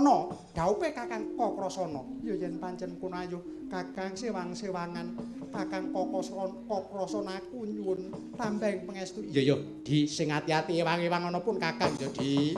Kakrasana, daupe Kakang Kakrasana. Ya yen pancen kono ayo Kakang sewang-sewangan, Kakang Kakrasana aku nyuwun tambahing pangestu. Iya ya, Di, sing ati-ati ewang-ewang ana pun Kakang ya, Di.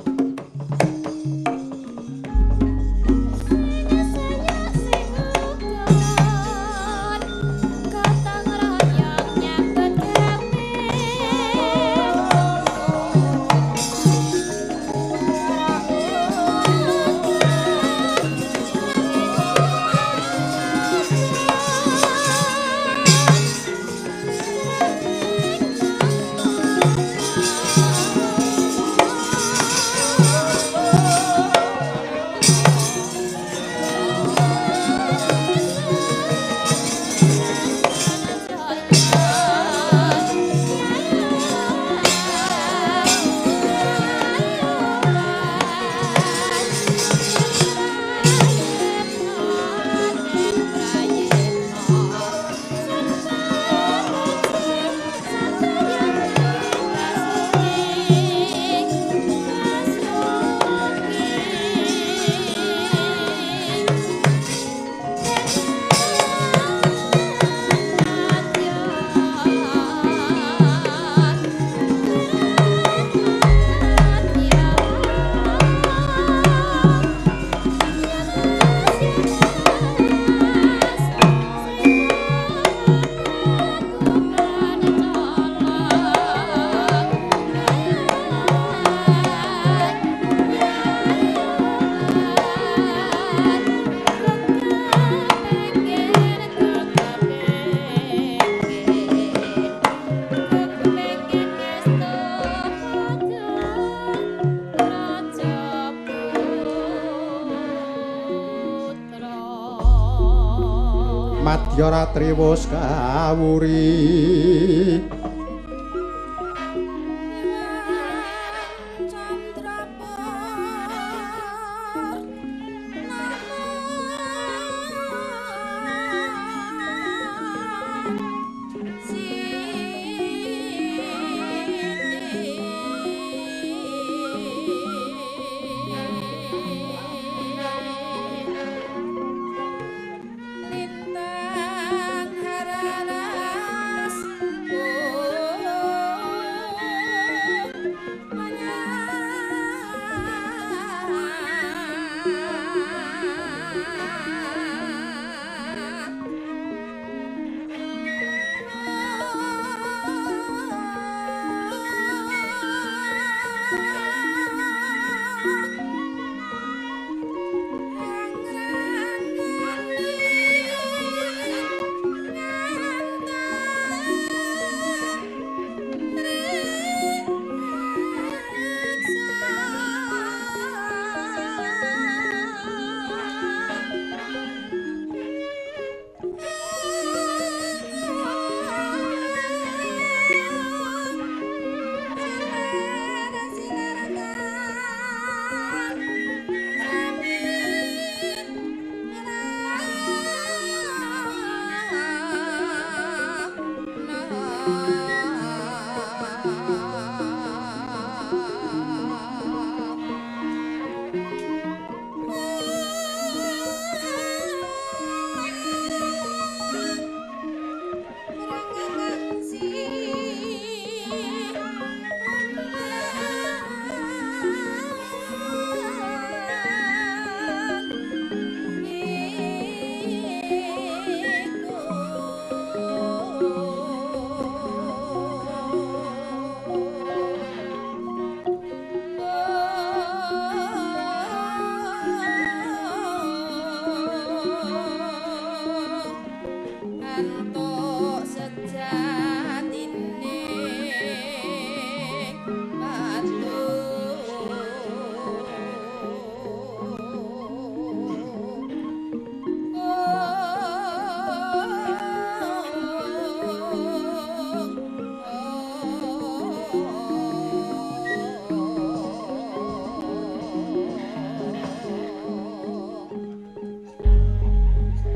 Madyaratri wis kawuri.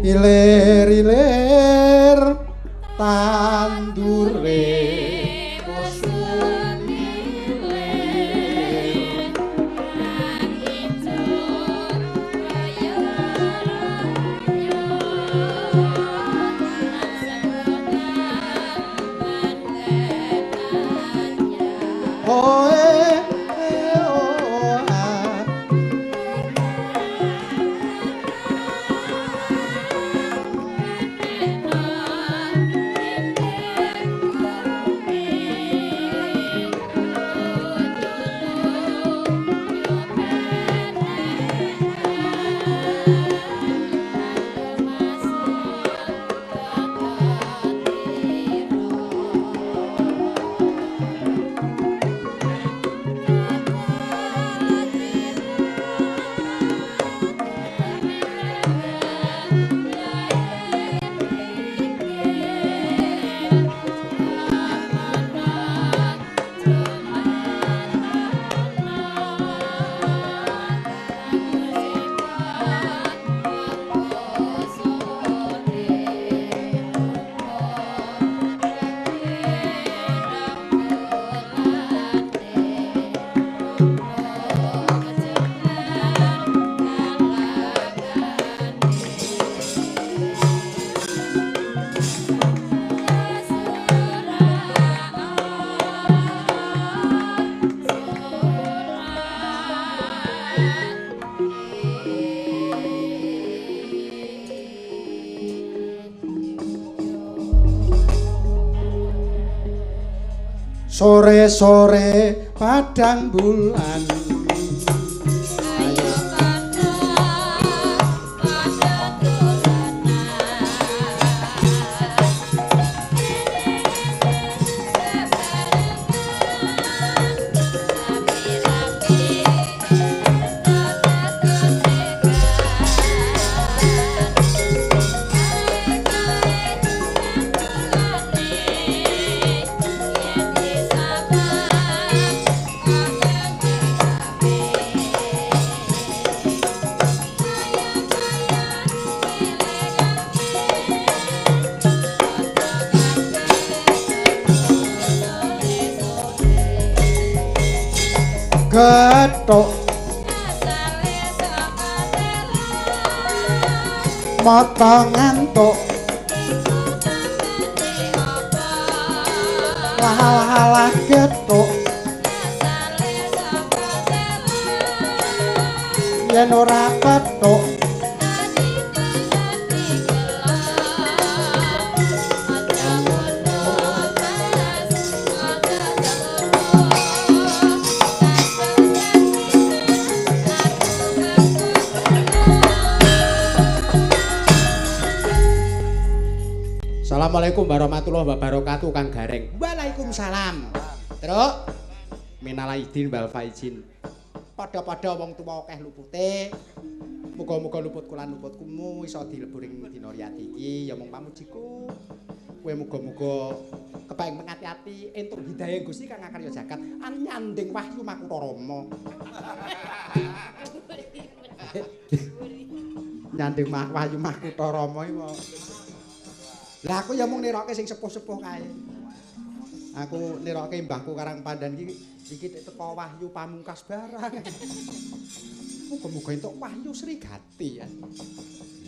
Ilir-ilir tandure kusumilir kang ijo. Sore-sore padang bulan. Ayo padha padha dolanan. Rapi-rapi Gethuk mata ngantuk, halah gethuk yen ora petuk. Assalamualaikum warahmatullahi wabarakatuh Kang Gareng. Waalaikumsalam. Truk minal aidin wal faizin. Padha-padha wong tuwa akeh lupute. Muga-muga luputku lan luputkumu iso dilebur ing dina riyadi iki ya mung pamujiku. Kowe muga-muga kepaing mengati-ati entuk hidayah Gusti kang akarya jagat an nyanding wahyu makutha Rama. Nyanding wahyu makutha Rama iki. Lah aku ya mung niroke sing sepuh-sepuh kae. Aku niroke mbahku Karang Pandan iki iki teko wahyu pamungkas barang. Muga-muga entuk wahyu Srigati ya.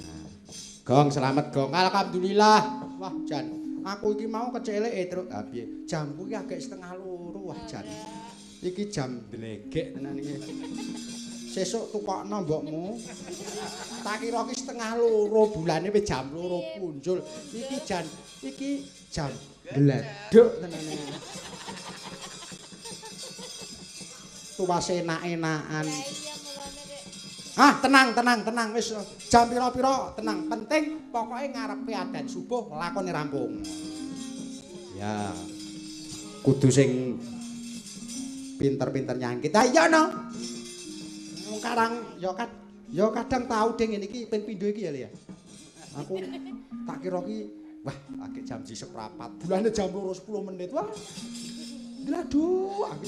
Nah. Gong selamat gong. Alhamdulillah. Wah jan, aku iki mau keceleke truk. Ha piye? Jamku iki agek 1:30 wah jan. Iki jam blegek tenan iki. Sesuk tukokno mbokmu. Tak kira iki 1:30 bulane wis jam 2 punjul. Iki jan iki jam gledhuk tenan. Tuwase enak-enakan. Ah, tenang tenang tenang wis jam pira-pira tenang. Penting pokoke ngarepe adzan subuh lakone rampung. Ya. Kudu sing pinter-pinter nyangkit. Ha iya no. Karang ya kan ya kadang tau ding ngene iki ping pindho iki ya Le ya. Aku tak kira ki wah agek jam 1:15 bulane jam 2:10 wah. Aduh aku.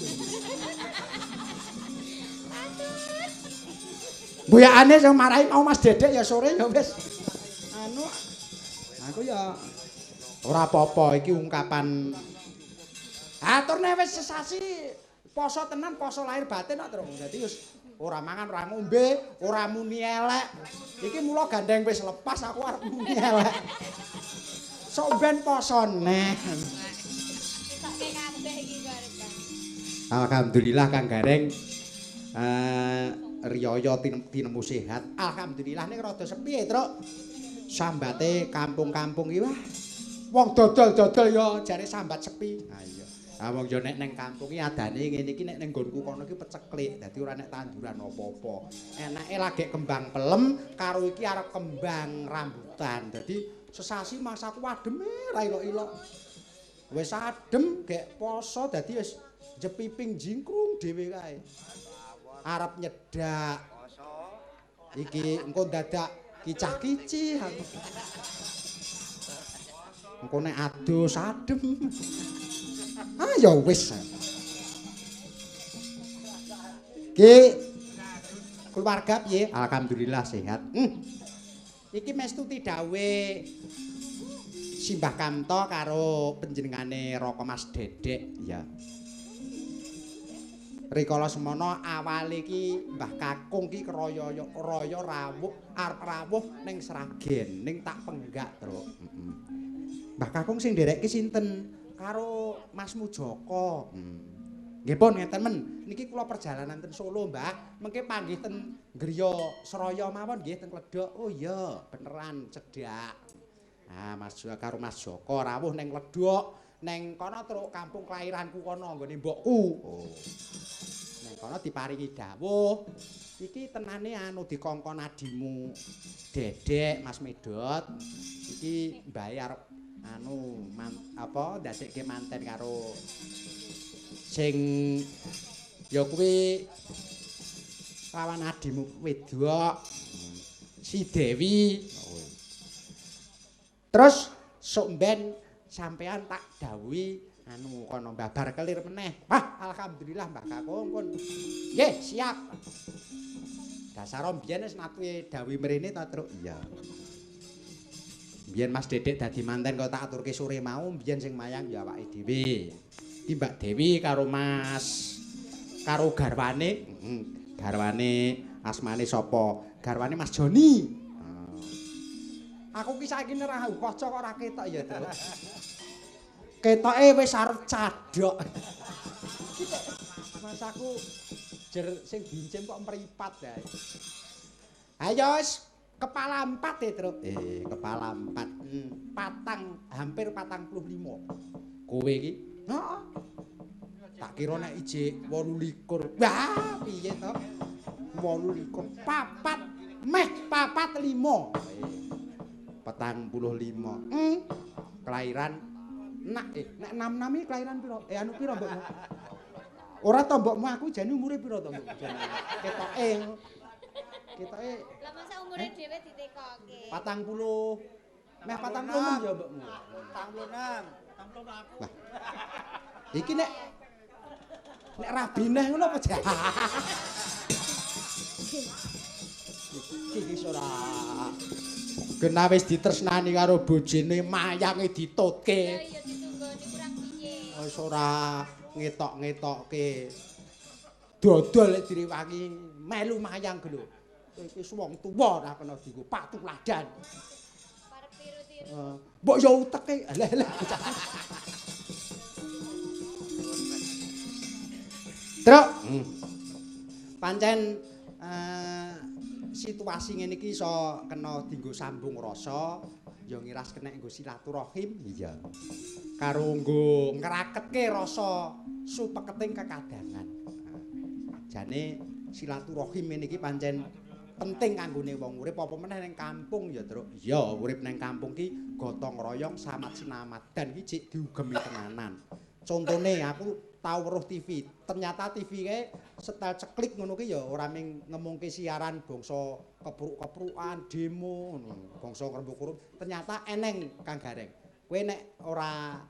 Buyakane sing marahi mau Mas Dedek ya sore ya wis. Anu aku ya ora apa-apa iki ungkapan. Aturne wis sesasi poso tenan poso lahir batin kok terus. Dadi wis ora mangan, ora ngombe, ora muni elek. Iki mula gandeng wis lepas aku arep muni elek. Sok ben poso neh. Setoke kabeh iki arep. Alhamdulillah Kang Gareng. Riyaya tinemu sehat. Alhamdulillah ning rada sepi e, Truk. Sambate kampung-kampung iki wah. Wong dodol-dodol ya jare sambat sepi. Ha iya. Ah wong yo nek ning kampung iki adane ngene iki nek ning nggonku kono iki peceklik, dadi ora nek tanduran apa-apa. Enake lagi kembang pelem karo iki arep kembang rambutan. Dadi sesasi masaku ademe ra ilok-ilok. Wis adem gek poso dadi wis jepiping jingkrung dhewe kae. Arep nyedak. Iki engko dadak kicah-kicih aku. Engko nek adus adem. Ah ya wis. Ki keluarga piye? Alhamdulillah sehat. Iki mestuti dawuhe Simbah Kamto karo panjenengane Raka Mas Dedek ya. Rikala semono awale iki Mbah Kakung ki raya raya rawuh arep rawuh ning Sragen ning tak penggak, Truk. Mbah Kakung sing nderekke sinten? Karo Mas Mujoko. Nggih pun ngeten men. Niki kula perjalanan ten Solo, Mbah. Mengke panggih ten griya Seraya mawon nggih ten Kledhok. Oh iya, beneran cedhak. Ah, Mas karo Mas Joko rawuh ning Kledhok. Neng kono truk kampung kelahiranku kono nggone mbokku. Oh. Neng kono diparingi dawuh. Iki tenane anu dikongkon adimu Dedek Mas Medhot. Iki mbahe arep anu apa ndadekke manten karo sing ya kuwi lawan adimu wedok si Dewi. Terus sok mben sampean tak dawuhi anu kono babar kelir meneh. Wah, alhamdulillah Mbah Kakung pun. Nggih, siap. Dasar mbiyen wis nate dawuhi mrene ta, Truk? Iya. Mbiyen Mas Dedek dadi manten kok tak aturke sore mau, mbiyen sing mayang ya awake dhewe. Iki Mbak Dewi karo Mas karo garwane, garwane asmane sapa? Garwane Mas Joni. Aku ki saiki nek kaca kok ora ketok ya, Truk. Ketoke wis arep cadhok. Mas aku jer sing dincim kok mripat ae. Ayo wis kepala 4 e, Truk. Kepala 4. Patang hampir 45. Kowe iki? Heeh. Tak kira nek ijik 28. Wah, piye to? 28 papat meh 45. 45. Kelahiran nak nek 66 iki kelahiran piro? Anu piro mbokmu? Ora to mbokmu aku jane umure piro to mbokmu jane? Ketoke. Ketoke. Lah masa umure dhewe ditekoke? 40. Meh 46 ya mbokmu. 46. 46 aku. Lah. Iki nek nek rabineh ngono apa jah? Iki ora. Kena wis ditresnani karo bojone mayange ditutke. Ya iya ditunggoni kurang piye. Wis ora ngetok-ngetokke. Dodol lek direwangi melu mayang lho. Iki wong tuwa ora kena dienggo patuladan. Parep tiru-tiru. Mbok ya uteke. Lah lah. Truk. Pancen situasi ngene iki iso kena dienggo sambung rasa, ya ngiras kena nggo silaturahim. Iya. Karo nggo ngraketke rasa supeketing kekadangan. Jane silaturahim ngene iki pancen penting kanggone wong urip apa meneh ning kampung ya, Truk. Iya, urip ning kampung ki gotong royong samat sinamadan ki jek diugemi tenanan. Contone aku tau weruh TV, ternyata TV kae setel ceklik ngono ki ya ora mung ngemungke siaran bangsa kepruk-keprukan, demo ngono, bangsa krembuk-krembuk, ternyata eneng Kang Gareng. Kowe nek ora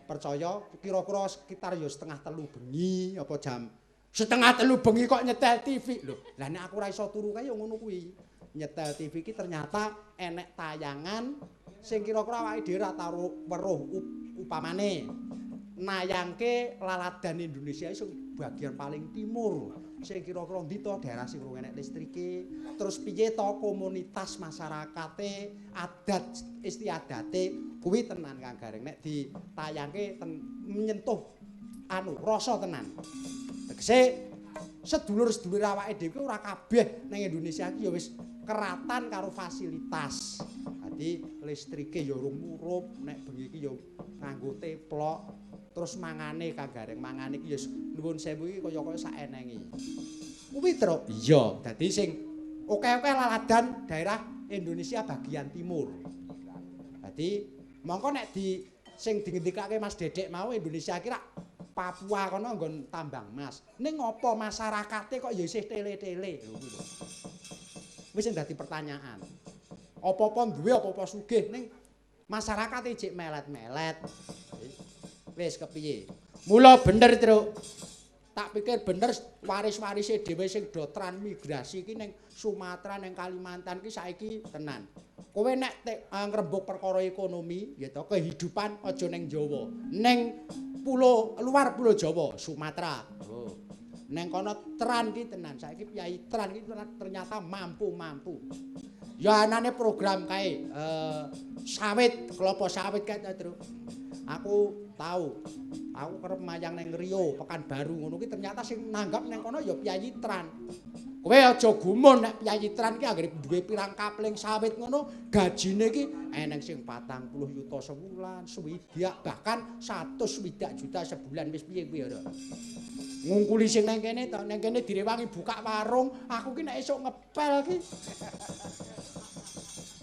percaya kira-kira sekitar ya 2:30 bengi apa jam 2:30 bengi kok nyetel TV. Lho, lah nek aku ora iso turu kae ya ngono kuwi. Nyetel TV ki ternyata enek tayangan sing kira-kira awake dhewe ora tau weruh upamane nayangke laladan Indonesia sing bagian paling timur sing kira-kira ndi to daerah sing urung enek listrike, terus piye to komunitas masyarakate, adat istiadate kuwi tenan Kang Gareng nek ditayangke menyentuh anu rasa tenan. Tegese sedulur-sedulur awake dhewe ora kabeh ning Indonesia iki ya wis keratan karo fasilitas. Dadi listrike ya urung murup, nek bengi iki ya nganggo teplok. Terus mangane Kang Gareng, mangane iki ya nuwun sewu iki kaya-kaya saenenge. Kuwi, Truk. Iya, dadi sing oke-oke laladan daerah Indonesia bagian timur. Dadi mongko nek di sing dingendikake Mas Dedek mau Indonesia iki rak Papua kono nggon tambang emas. Ning ngopo masyarakate kok ya isih tele-tele lho kuwi lho. Wis sing dadi pertanyaan. Apa-apa duwe apa-apa sugih ning masyarakate jek melet-melet. Wis kepiye? Mula bener, Truk. Tak pikir bener waris-warise dhewe sing do transmigrasi iki ning Sumatera ning Kalimantan iki saiki tenan. Kowe nek ngrembug perkara ekonomi ya to kehidupan aja ning Jawa, ning pulau luar pulau Jawa, Sumatera. Oh. Neng kono tran ki tenan. Saiki piyai tran ki ternyata mampu-mampu. Ya anane program kae sawit, kelapa sawit kae ta, Truk. Aku tahu. Aku kerep mayang neng Rio, Pekanbaru ngono ki ternyata sing nanggap neng kono ya piyayi tran. Kowe aja gumun nek Piyayi Tran ki anggere duwe pirang kapling sawit ngono, gajine ki eneng sing 40 yuta sewulan, swidak bahkan 160 juta sebulan wis piye kuwi ora. Ngungkuli sing nang kene to, nang kene direwangi buka warung, aku ki nek esuk ngepel ki.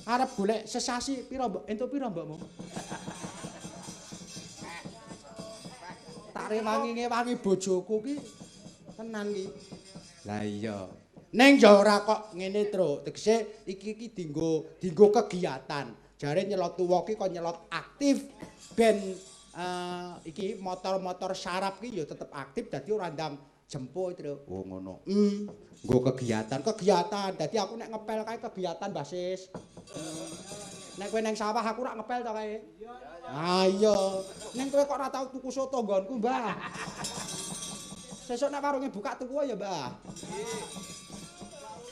Arep golek sesasi pira mbok? Entuk pira mbokmu? Tak rewangi ngewangi bojoku ki tenan ki. Lah iya. Ning ya ora kok ngene, Truk. Tegese iki ki dinggo kegiatan. Jare nyelot tuwa ki kok nyelot aktif ben iki motor-motor saraf ki ya tetep aktif dadi ora ndang jemput, Truk. Oh ngono. Nggo kegiatan. Dadi aku nek ngepel kae kegiatan, Mbah Sis. Nek kowe nang sawah aku ora ngepel to kae. Ah iya. Ning kowe kok ora tau tuku soto nggonku, Mbah. Sesuk nek warunge buka tuku ya, Mbah.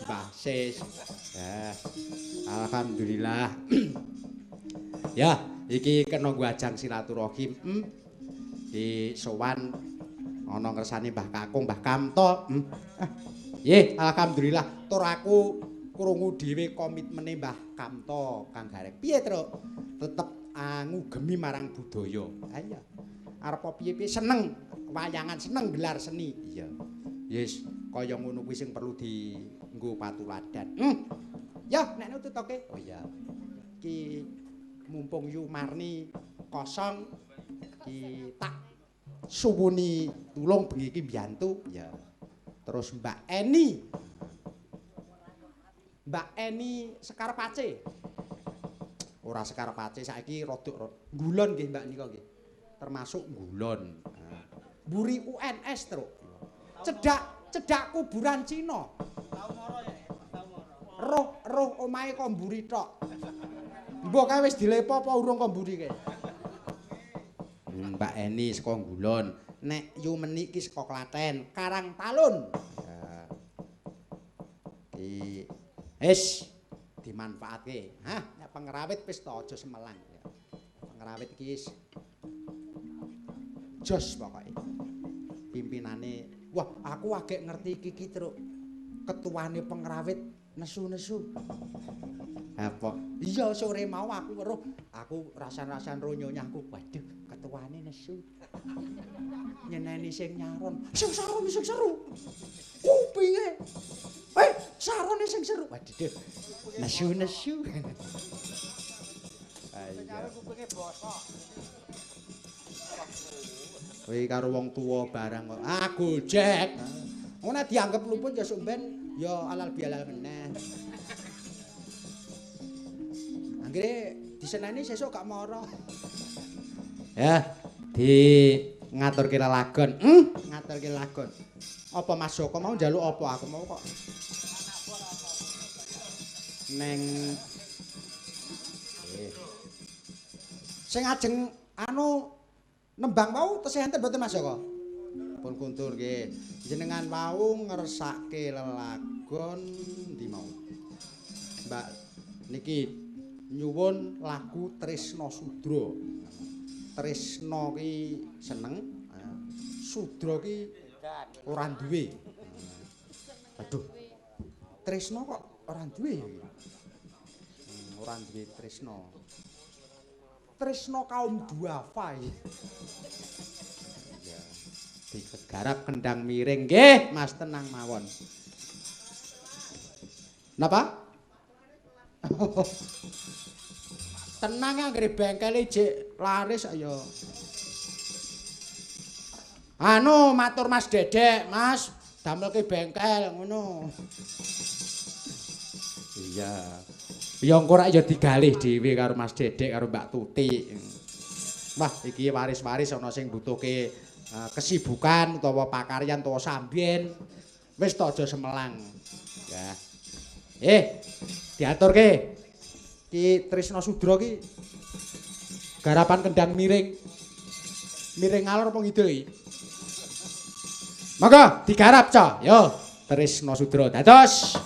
Mbah Sis. Ya. Alhamdulillah. Ya, iki kena nggo ajang silaturahim. Di sowan ana ngersane Mbah Kakung, Mbah Kamto. Nggih, alhamdulillah tur aku krungu dhewe komitmene Mbah Kamto Kang Gareng. Piye, Truk? Tetep ngugemi marang budaya. Ha iya. Arep piye-piye seneng wayangan, seneng gelar seni. Iya. Yes, kaya ngono kuwi sing perlu dienggo patuladan. Ya, nek nututoke. Oh iya. Ki mumpung Yu Marni kosong ki tak suwuni tulung bengi iki mbiyantu. Ya. Terus Mbak Eni. Mbak Eni Sekar Pace. Ora Sekar Pace saiki rodok ngulon nggih Mbak nika nggih. Termasuk ngulon. Mburi UNS, Truk. Cedak kuburan Cina. Tau moro ya, tau moro. Roh omahe kok mburi tok. Mbok kae wis dilepo apa urung kok mburi kae? Mbak Eni saka Ngulon, nek Yu Menik ki saka Klaten, Karang Talun. Ya. Ki wis dimanfaatke. Hah, nek pengrawit wis to aja semelang ya. Pengrawit iki wis jos pokoke. Pimpinane, wah aku agek ngerti iki ki, Truk. Ketuane pengrawit nesu-nesu. Apa? Iya sore mau aku weruh, aku rasan-rasan ro nyonyahku. Waduh, ketuane nesu. Nyeneni sing nyaron. Sing saron sing seru. Kupinge. Sarone sing seru. Waduh. Nesu-nesu. Ayo. Kupinge bosok. Kowe karo wong tuwa barang kok. Ah, Gojek. Ngono dianggep luput ya sok ben ya alal bihalal meneh. Anggere diseneni sesuk gak moro. Ya, di ngaturke lelagon. Ngaturke lelagon. Apa Mas Joko mau njaluk apa? Aku mau kok. Neng sing ajeng anu nembang wau tesih enten mboten Mas Joko? Pun kuntur nggih. Jenengan wau ngersake lelagon ndi mau? Mbak niki nyuwun lagu Tresna Sudra. Tresna ki seneng, Sudra ki ora duwe. Aduh. Tresna kok ora duwe ya iki. Ora duwe tresna. Tresna kaum duafa iki. Ya. Digarap kendang miring nggih, Mas tenang mawon. Napa? Tenang anggere bengkele jek laris ayo. Anu matur Mas Dedek, Mas, damelke bengkel ngono. Iya. Ya engko rak ya digalih dhewe karo Mas Dedek karo Mbak Tuti. Wah, iki waris-waris ana sing butuhke kesibukan utawa pakaryan utawa samben. Wis to aja semelang. Ya. Diaturke. Ki Tresna Sudra ki garapan kendang miring. Miring ngalor apa ngidul iki? Monggo digarap, Cok. Yo, Tresna Sudra dados.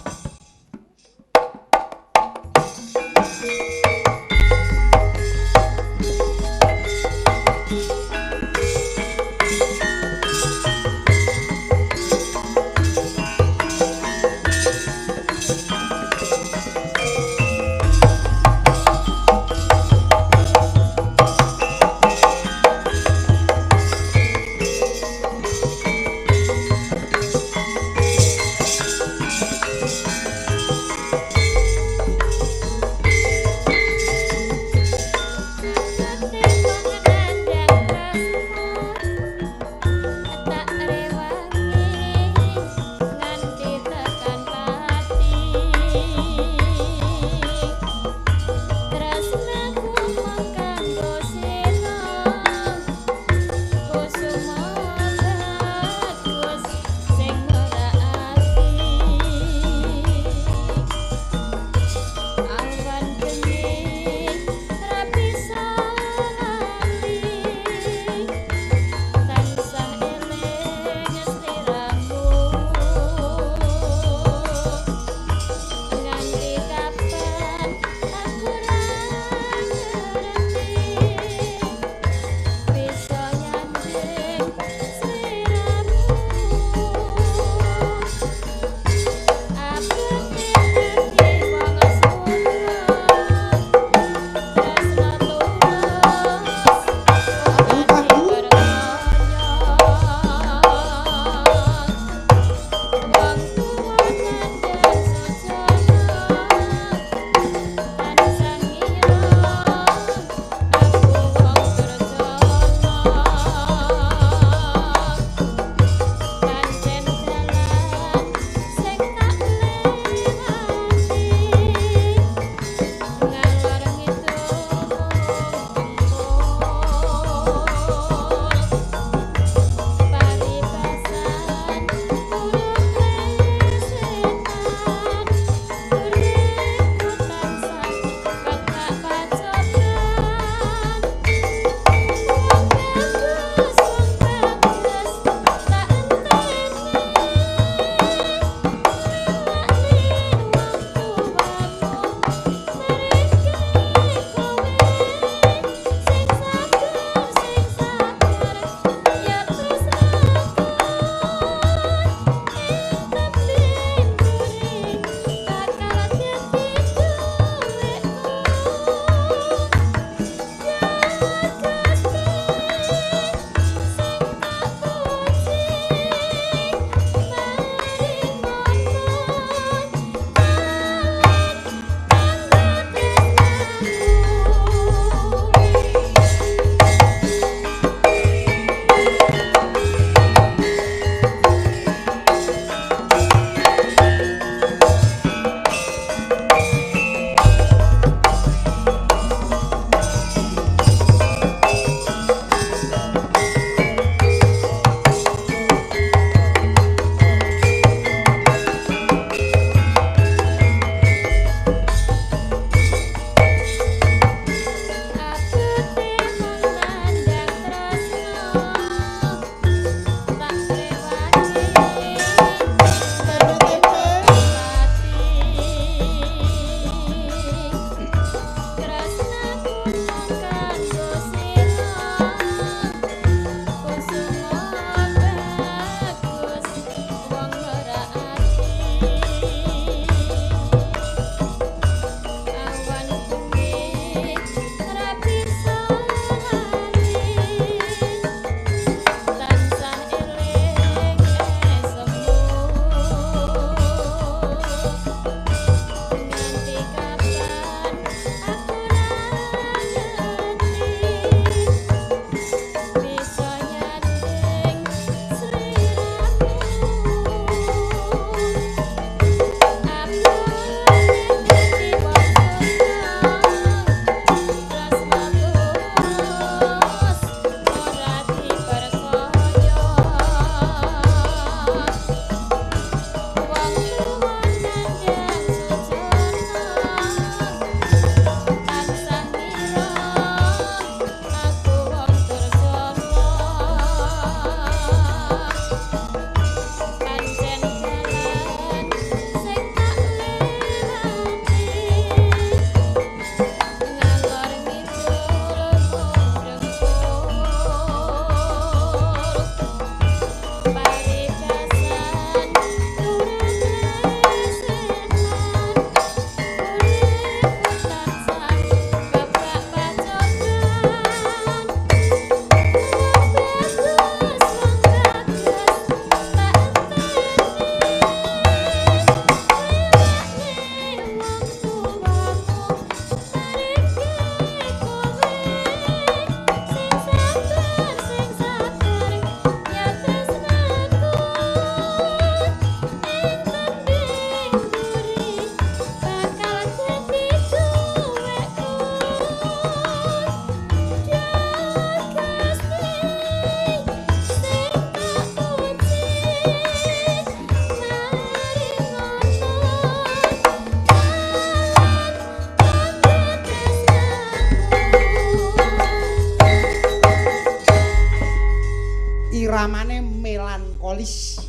Melankolis.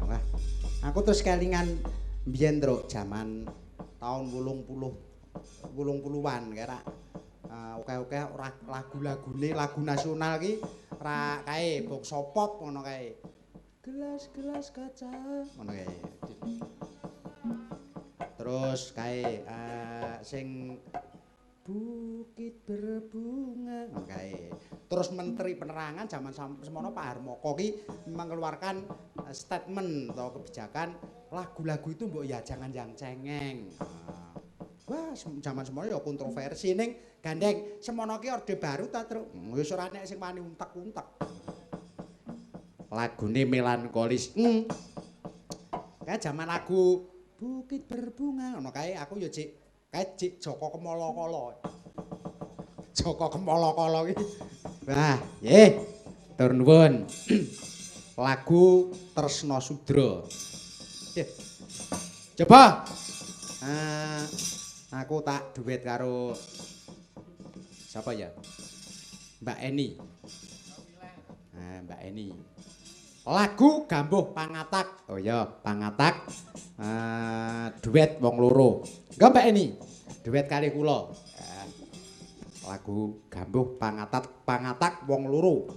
Wah, aku terus kelingan mbiyen, Truk, jaman taun 80 80-an kae rak akeh-akeh ora lagu-lagune lagu nasional ki ra kae bangsa pop ngono kae. Gelas-gelas kaca ngono kae. Terus kae sing bukit berbunga ngono kae. Terus Menteri Penerangan jaman semono Pak Harmoko ki mengeluarkan statement atau kebijakan lagu-lagu itu mbok ya jangan yang cengeng. Wah, jaman semono ya kontroversi ning gandeng semono ki Orde Baru ta, Truk. Wis ora nek sing wani untek-untek. Lagune melankolis. Kae jaman lagu Bukit Berbunga ngono kae aku ya jek kae jek Joko Kemala-kala. Joko Kemala-kala ki. Wah, nggih. Tur nuwun. Lagu Tresna Sudra. Nggih. Coba. Aku tak duet karo siapa ya? Mbak Eni. Nah, Mbak Eni. Lagu Gambuh Pangatak. Oh ya, Pangatak. Duet wong loro. Enggak Mbak Eni. Duet kali kula. Lagu Gambuh Pangatak, Pangatak wong loro.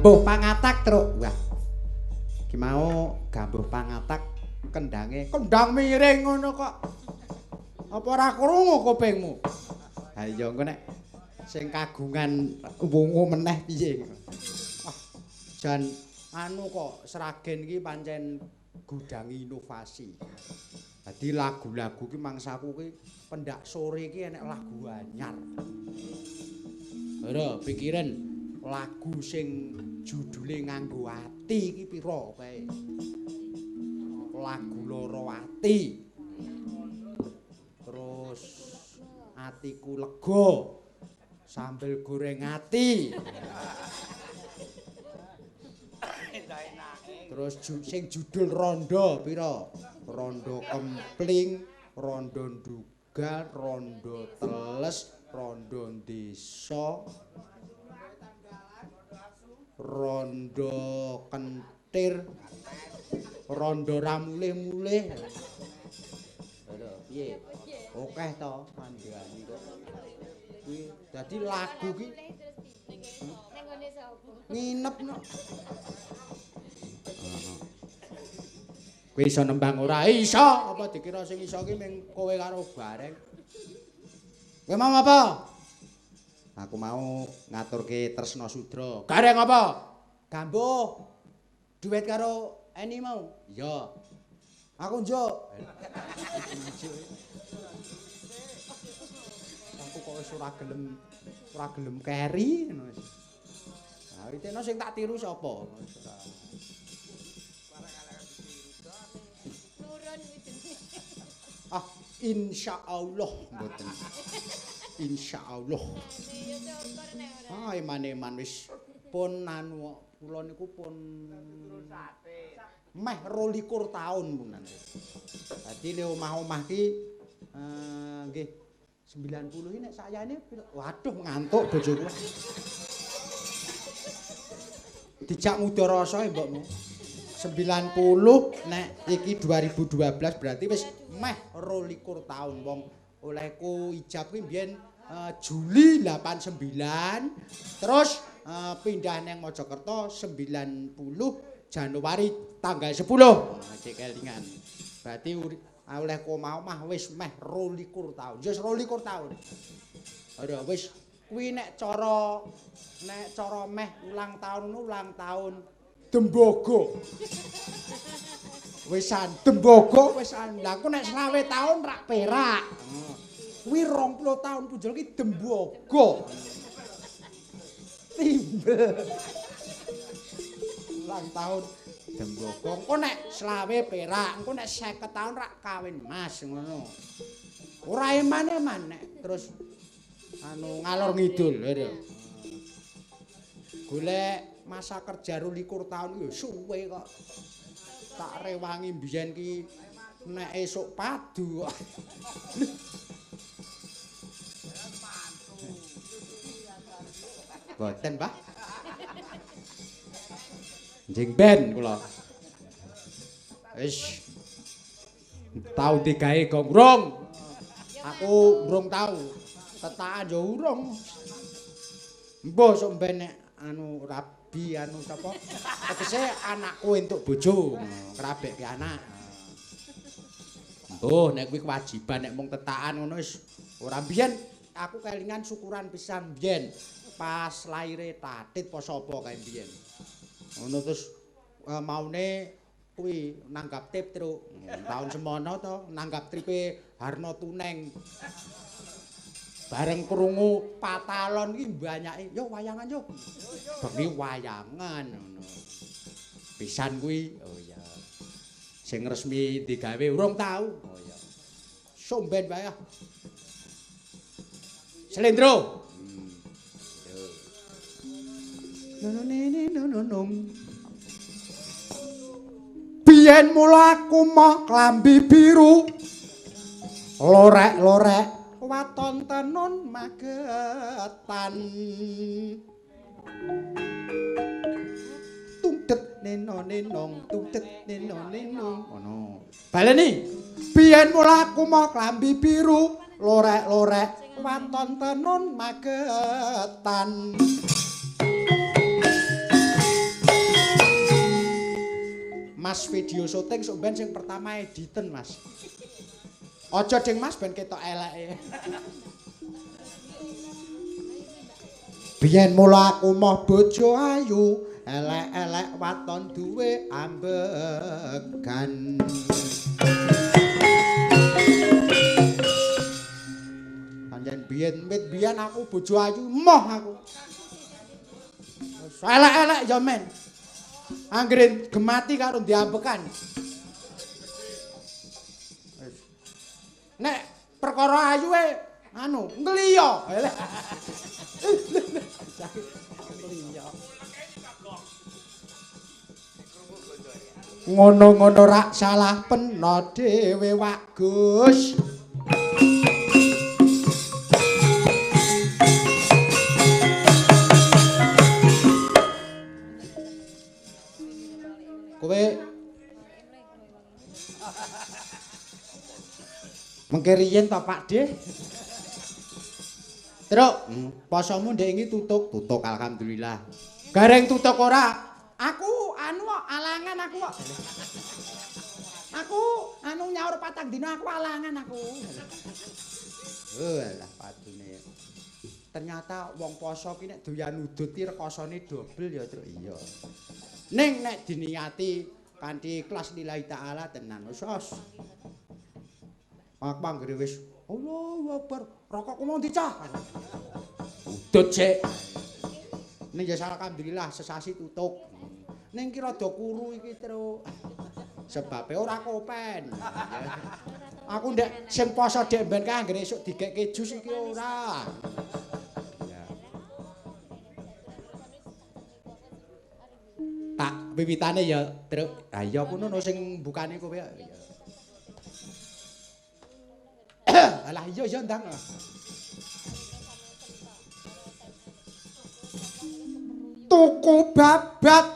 Gambuh Pangatak, Truk. Wah. Ki mau Gambuh Pangatak kendange kendang miring ngono kok. Apa ora krungu kupingmu? Ha iya engko nek sing kagungan wungu meneh piye. Wah, jan anu kok Sragen iki pancen gudang inovasi. Dadi lagu-lagu ki mangsaku ki pendak sore ki enek lagu anyar. Ora pikiran lagu sing judule nganggo ati iki pira kae. Lagu loro ati. Terus atiku lega sambil goreng ati. Terus sing judul rondo pira? Rondo kempling, rondo ndugal, rondo teles, rondo desa, rondo kentir, rondo ramulih-mulih. Lho piye? Akeh to mandhani kok. Kuwi dadi lagu ki ning nggone sapa? Nginep no. Kowe iso nembang ora? Iso. Apa dikira sing iso ki ming kowe karo Gareng. Kowe mau apa? Aku mau ngaturke Tresna Sudra. Gareng apa? Gambuh. Duet karo Eni mau? Iya. Aku njuk. Aku kok wis ora gelem keri ngono wis. Lah ritene sing tak tiru sapa? Nurun kuwi jenenge. Ah, insyaallah mboten. Insyaallah. Ya syukur nek ora. Ah, eman-eman wis pun anu kula niku pun meh 22 taun punan. Dadi le omah-omah ki nggih 90 iki nek sayane waduh ngantuk bojoku. Dijak nguda rasa mbokmu. 90 nek iki 2012 berarti wis meh 22 taun wong olehku ijab kuwi mbiyen Juli 89 terus pindah nang Mojokerto 90 Januari tanggal 10. Cek kelingan. Berarti olehku omah-omah wis meh 22 taun. Ya wis 22 taun. Ora wis kuwi nek cara meh ulang tahun ulang tahun Dembogo. Wisan Dembogo wisan. Lah aku nek 25 taun rak perak. Kuwi 20 taun punjul ki Dembogo. Timbel. Ulang tahun Dembogo. Engko nek 25 perak, engko nek 50 taun rak kawin mas ngono. Ora eman-eman nek terus anu ngalor ngidul lho. Golek masa kerja 22 taun ya suwe kok. Tak rewangi mbiyen ki nek esuk padu kok. Boten, Pak. Njing ben kula. Wis tau digawe gong urung. Aku urung tau. Tetakan ya urung. Mbah sok ben nek anu rabi anu sapa? Tegese anakku entuk bojo, ngrabekke anak. Mbuh nek kuwi kewajiban nek mung tetakan ngono wis ora mbiyen aku kelingan syukuran pisan mbiyen pas laire Tatit apa sapa kae mbiyen. Ngono terus maune kuwi nanggap tip, Truk. Taun semono to nanggap tripe Harno Tuneng. Bareng krungu patalon iki banyake, yo wayangan yo. Bengi wayangan ngono. Pisan kuwi, oh iya. Sing resmi digawe urung tau. Oh iya. Somben wae ah. Slendro. Nono nene nono nong. Biyen mula aku moh klambi biru. Lorek-lorek waton tenun magetan. Tungdet neno nenong, tungdet neno nenong. Ngono. Baleni. Biyen mula aku moh klambi biru, lorek-lorek waton tenun magetan. Mas video syuting sok ben sing pertama editen, Mas. Aja ding Mas ben ketok eleke. Biyen mula aku moh bojo ayu, elek-elek waton duwe ambegan. Pancen biyen wit biyen aku bojo ayu moh aku. Elek-elek ya men. Anggere gemati karo diambekan. Nek perkara ayu e anu ngliya. Ngliya. Ngono-ngono rak salah peno dhewe Wak Gus. Kowe mengke riyen to Pak Deh. Truk, posomu ndek iki tutuk, tutuk alhamdulillah. Gareng tutuk ora? Aku anu kok alangan aku kok. Aku anu nyaur patang dina aku alangan aku. Oh alah padune. Ternyata wong poso ki nek doyan udut ki rekosane dobel ya, Truk. Iya. Ning nek diniati kanthi ikhlas lillahi taala tenan wis. Aku anggere wis Allahu Akbar, rokokku mau dicah. Udut sik. Ning ya alhamdulillah sesasi tutuk. Ning ki rada kuru iki, Truk. Sebabe ora kopen. Aku ndek sing poso dek ben kae anggere esuk digekke jus iki ora. Tak wiwitane ya, Truk. Ha iya kono no sing mbukane kowe ya. Alah iya ya ndang. Tuku babat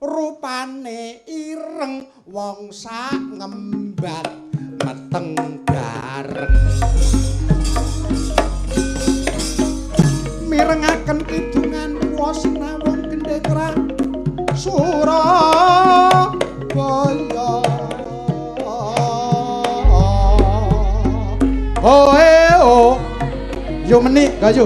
rupane ireng wong sak ngembat meteng bareng. Mirengaken kidungan wasinawon gendheng Surabaya. Oh eh oh. Yo menik gayo.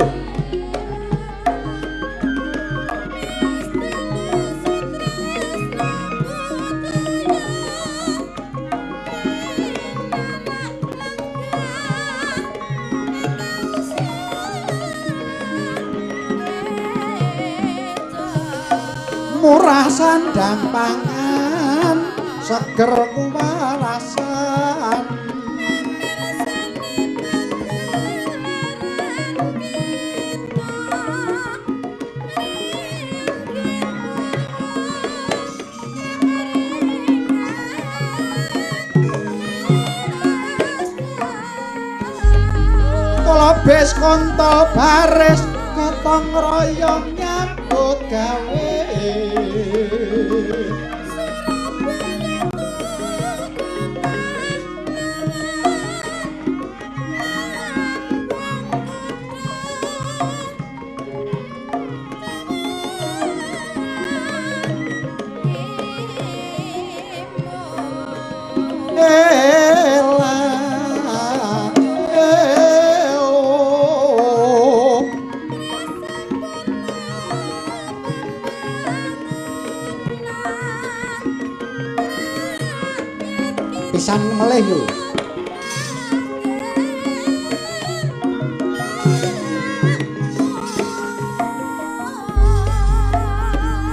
Murah sandang pangan, seger kuwarasan. Kolobes kontol baris gotong royong nyambut gawe. Pisan melih yo.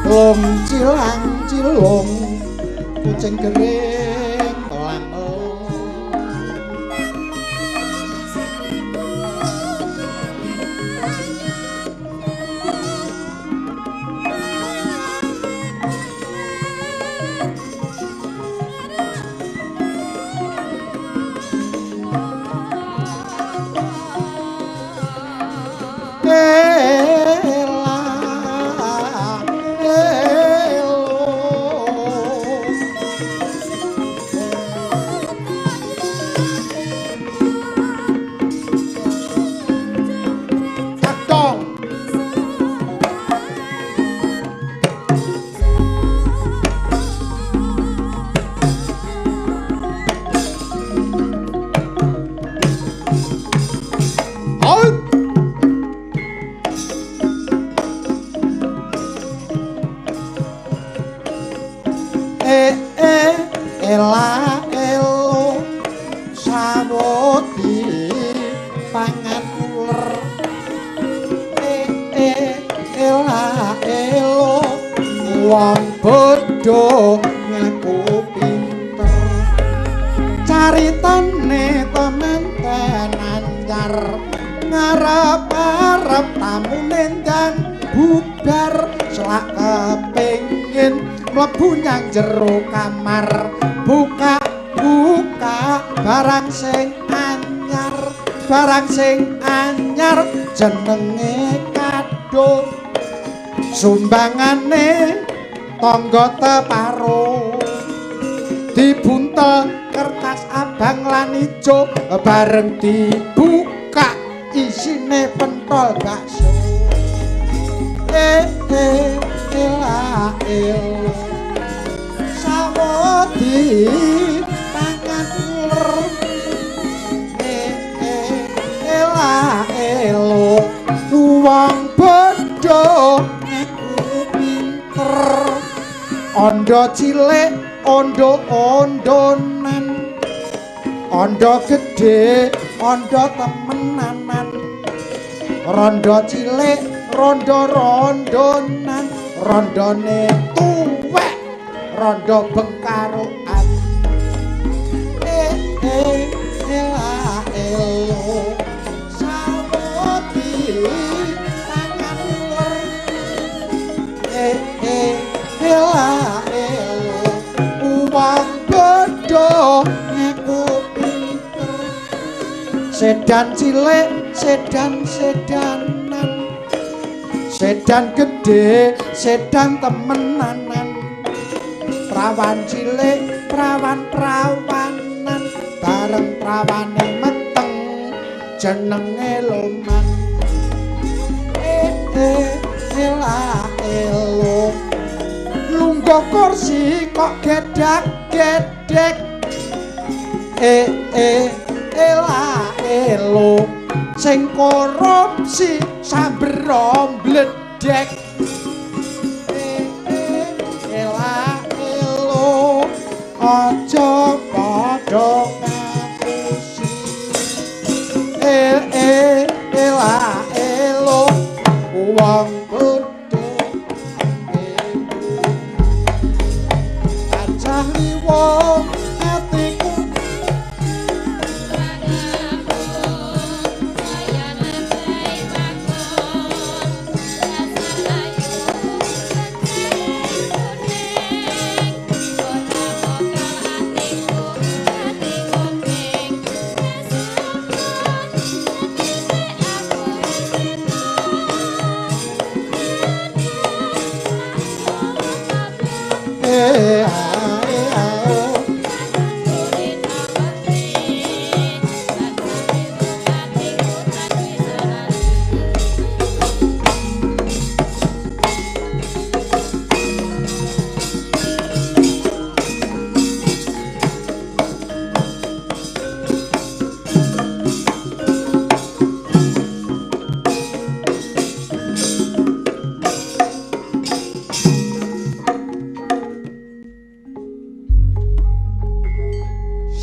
Lom cilang cilung kucing gering telang elung. Ela, elo. ela elo wong bodho ngaku pinter caritane temen-tenan anyar ngarep-arep tamu nendang bubar selak kepengin mlebu nyang jero kamar buka-buka barang sing anyar barang sing anyar jenenge kado sumbangane tangga teparo dibuntel kertas abang lan ijo bareng dibuka isine pentol bakso eh eh ela elo sawodi pangan uler eh eh ela elo wong bodho ngaku pinter ondo cilik ondo-ondonan ondo gedhe ondo temenanan rondo cilik rondo-rondonan rondone tuwek rondo bengkaroan eh eh ela elo sawodi tangan uler eh eh ela elo wong bodho ngaku pinter sedan cilik sedan-sedanan sedan gedhe sedan temenanan prawan cilik prawan-prawanan bareng prawane meteng jenenge loman eh eh ela elo lungguh kursi kok gedak-gedek eh eh ela elo sing korupsi samber bledek eh eh ela elo aja padha ngapusi eh eh ela elo wong bodho acah wong atiku eh ah eh ah oh.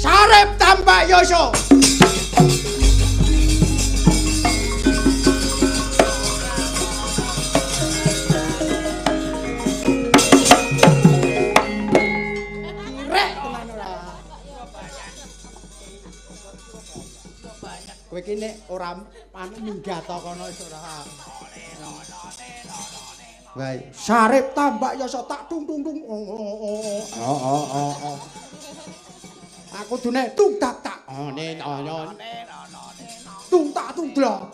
Sarep tambak yoso. Kirek tenan ora. Kowe iki nek ora anu minggat to kono wis ora. Baik, Sarep tambak yoso tak tung tung tung. Oh oh oh oh oh oh oh. Aku dune tung tak tak. Oh ne no no. Tung tak tung dlok.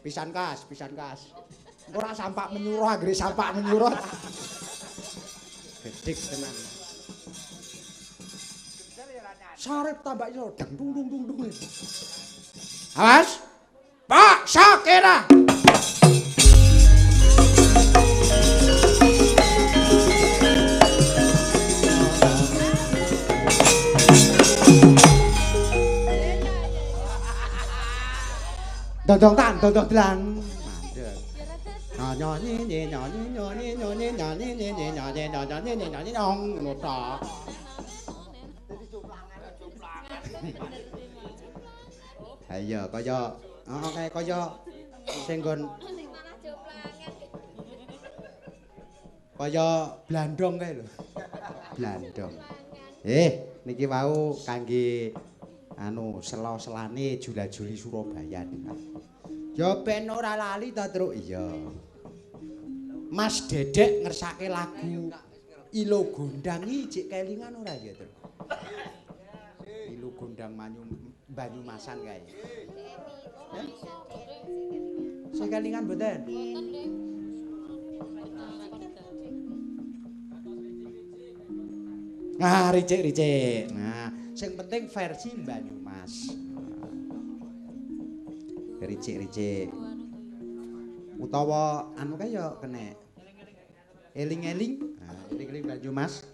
Pisan kas, pisan kas. Ora sampak menyuruh anggere sampak menyuruh. Gedik tenan. Sarep tambak iso deng dung dung dung dung. Awas. Pak Sakira. Dondong tan, dondong delan. Mandeg. Nyo ni ni nyo ni nyo ni nyo ni nyo ni ni ni nyo ni nyo nyo ni ni nyo ni nyong ngono tok. Ha iya kaya heeh kaya sing nggon Sing malah Kaya blandong kae lho. Blandong. Niki wau kangge anu sela-selane jula-juli Surabaya. Ya ben ora lali ta, Truk. Iya. Mas Dedek ngersake lagu Ilo Gondang iki jek kelingan ora ya, Truk? Ilo Gondang Banyumasan kae. Sing kelingan mboten? Mboten, Dek. Nah, ricik-ricik. Nah, sing penting versi Banyumas. Ricik-ricik. Utawa anu kae ya kenek. Eling-eling. Nah, eling-eling Banyumas.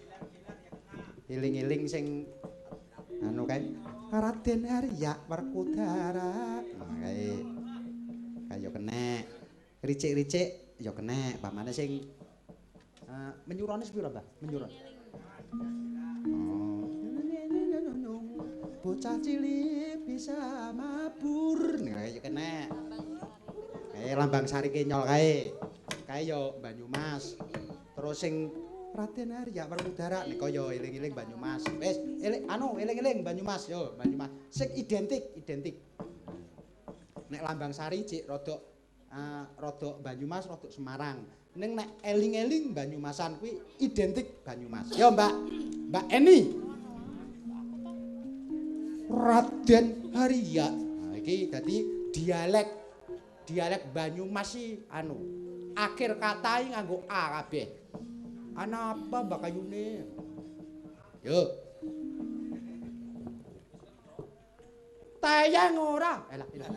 Eling-eling sing anu kae Raden Arya Werkudara. Nah, kae. Kae ya kenek. Ricik-ricik ya kenek. Pamane sing menyurane sepira, Mbah? Menyuran. Oh. Bocah cilik bisa mabur. Nah, ya kenek. Kae Lambang Sari Kenyol kae. Kae ya Banyumas. Terus sing Raden Arya Werkudara nika ya eling-eling Banyumas. Wis, eling anu eling-eling Banyumas yo, Banyumas. Sing identik, identik. Nek Lambang Sari cik rodok rodok Banyumas, rodok Semarang. Ning nek eling-eling Banyumasan kuwi identik Banyumas. Yo Mbak, Mbak Eni. Raden Arya. Nah, iki dadi dialek Banyumas iki anu akhir kata iki nganggo a kabeh. Ana apa Mbak Kayune? Yo. Tayang ora? Elah, elah.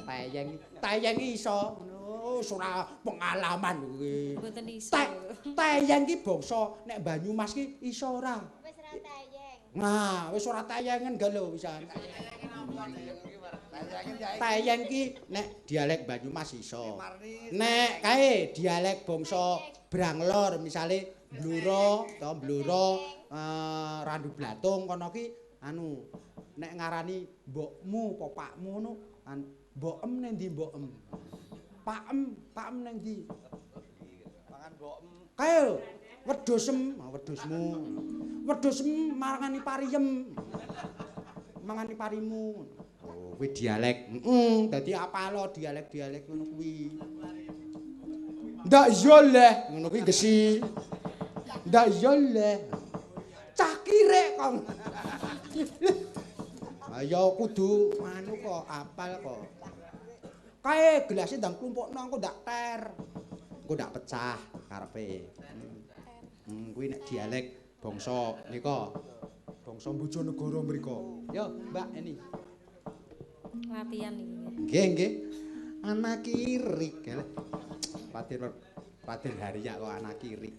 Tayang, tayang iso. Oh, ora pengalaman kuwi. Mboten iso. Tayang ki bangsa nek Banyumas ki iso ora? Wis ora tayang. Nah, wis ora tayangen ga lho pisan. Tayang ki nek dialek Banyumas iso. Nek kae dialek bangsa Branglor misale Blora to Blora Randu Blatung kono ki anu nek ngarani mbokmu apa pakmu ngono mbokem ning ndi mbokem. Pakem, pakem ning ndi? Mangan mbokem. Kae lho, wedhusem, wedhusmu. Wedhusem mangani pariyem. Mangani parimu. Oh, kuwi dialek. Heeh, dadi apalo dialek-dialek ngono kuwi. Ndak yo leh, ngono kuwi gesi. Ndak yo leh. Cah kirek kok. Ayo kudu anu kok apal kok. Kae gelase ndang klumpukno engko ndak ter. Engko ndak pecah karepe. Kuwi nek dialek bangsa nika. Bangsa Bojonegoro mriko. Yo, Mbak Eni. Latihan iki. Nggih, nggih. Anak kirik. Raden Raden Harya kok anak kirik.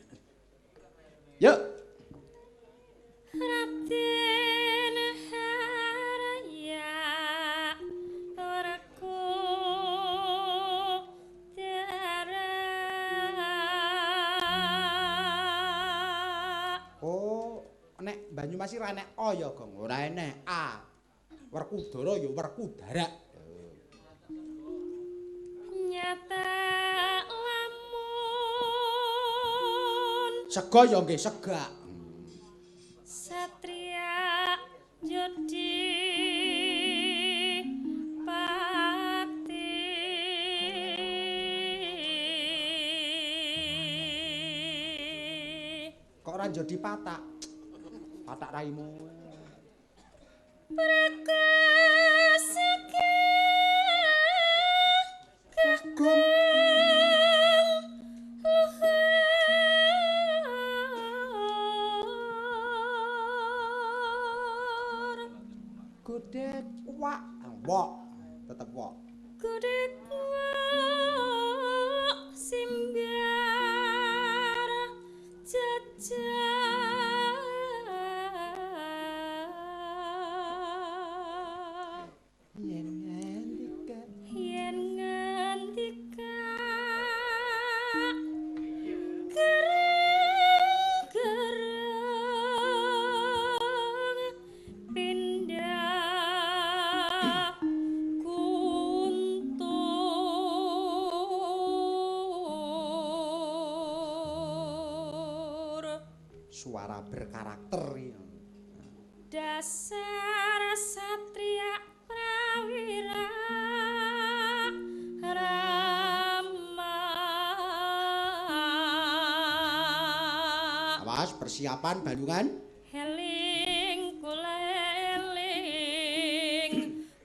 Yuk. Raden Harya Werkudara. Oh, nek Banyumas iki ora enek o ya, Gong. Ora enek a. Werkudara ya Werkudara. Nyata lamun sega ya nggih segak. Satria jodi pakti. Kok ora jodi patak? Patak raimu. Prakasake kagung luhur. Godhek wak, wok, tetep wok. Godhek wak simbyar jajah. Yen ngendika, yen ngendika gereng-gereng pindah kuntul. Suara berkarakter iki. Dasar satria prawira Rama. Awas persiapan balungan. Eling kula eling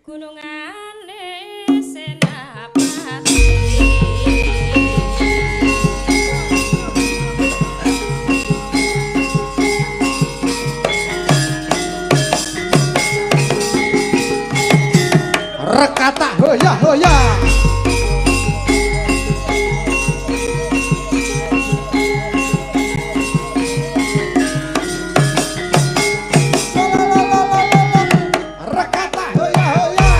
gunungane Senapati. Rekata hoya hoya. Rekata hoya hoya.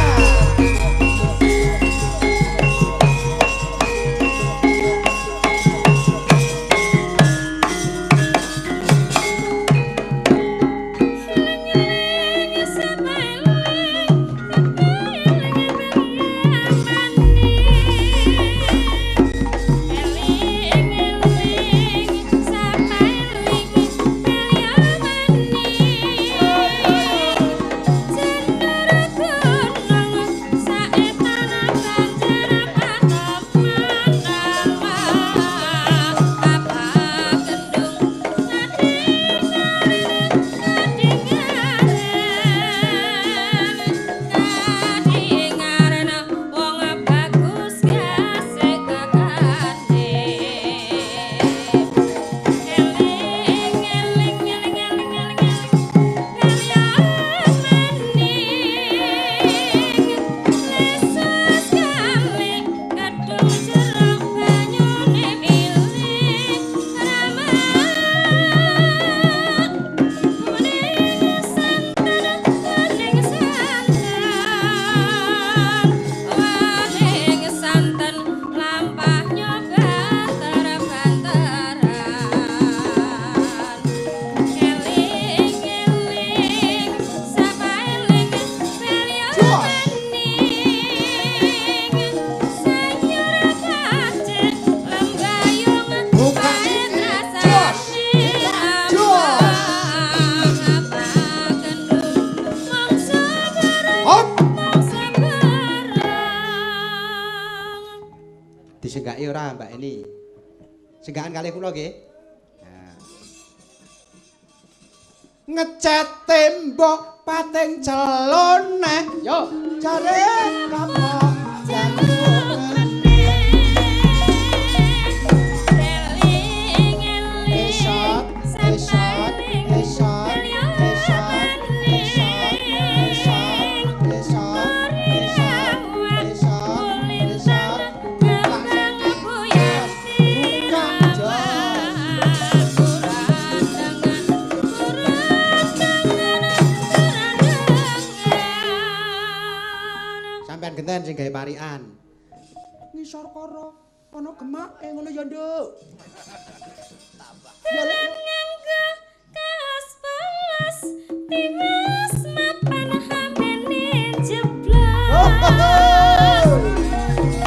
Disenggaki ora Mbak Eni? Senggakan kalih kula nggih. Nah. Ngecat tembok pating celone. Yo, jare kapok jaluk esot esot esot esot esot esot esot esot esot esot. Buka jos. Sampean genten sing gawe parikan. Ngisor kara ana gemake ngono ya, Nduk. Ya lek Nganggo kaos polos tiwas mapan hamene jeblok.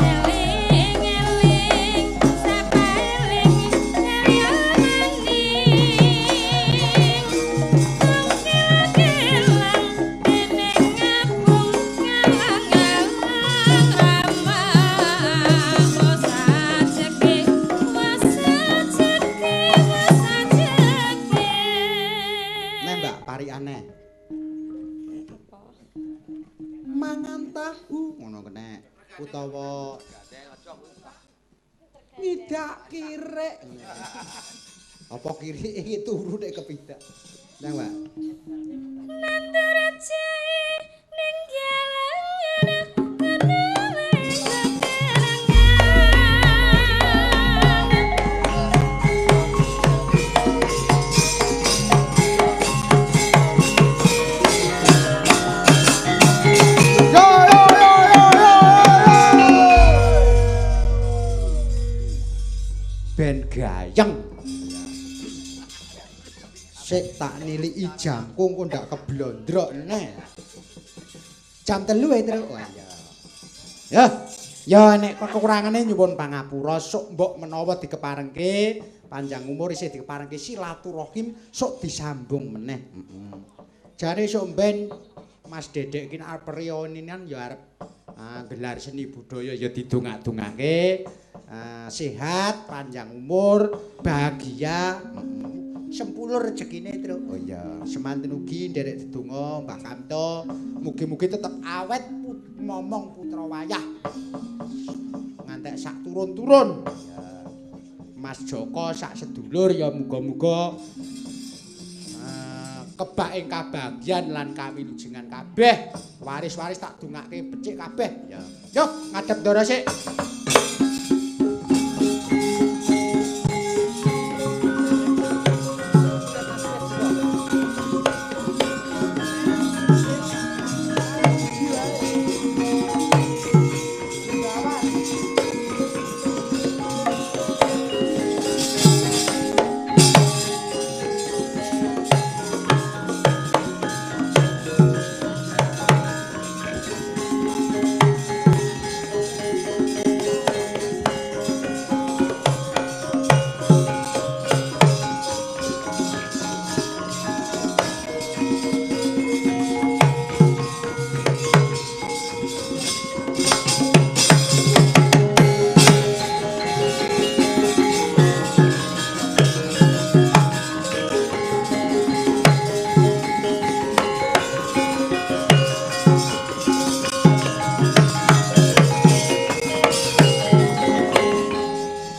Eling-eling sapaeling kaya maning. Kelang dene ngabung ngalang-alang rama. Wasajeke wasajeke wasajeke. Neh Mbak, parikane. Apa? Mangan tahu ngono kene utawa ngidak kirik. Apa kirik iki turu nek kepidak. Nang Mbak. Nandur jahe ning galangan kono wae keperangan. Yo yo yo yo yo. Ben gayeng. Sik tak niliki jamku engko ndak keblondrok neh. Jam 3 ae, Truk. Oh iya. Ya. Ya nek kekurangane nyuwun pangapura, sok mbok menawa dikeparengke panjang umur isih dikeparengke silaturahim sok disambung meneh. Heeh. Jane sok mben Mas Dedek iki arep reunian ya arep gelar seni budaya ya didongak-dongake sehat, panjang umur, bahagia, sempulur rezekine, Truk. Oh iya, semanten ugi nderek dedonga Mbah Kamto, mugi-mugi tetep awet momong putra wayah. Ngantek sak turun-turun. Mas Joko sak sedulur ya muga-muga kebak ing kabagyan lan kawilujengan kabeh. Waris-waris tak dongake becik kabeh. Ya. Yo ngadep ndara sik.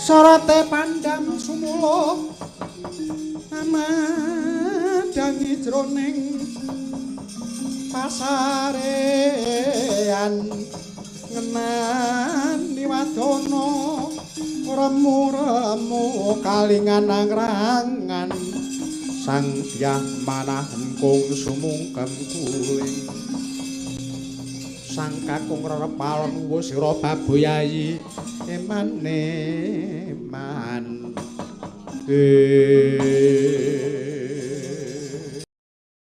Sorote pandam sumuluh amadhangi jroning pasarean ngenani wadana remu-remu kalingan angrangan sang dyah manah engkung sumungkem kuling sang kakung rerepalon uwuh sira baboyayi emane man.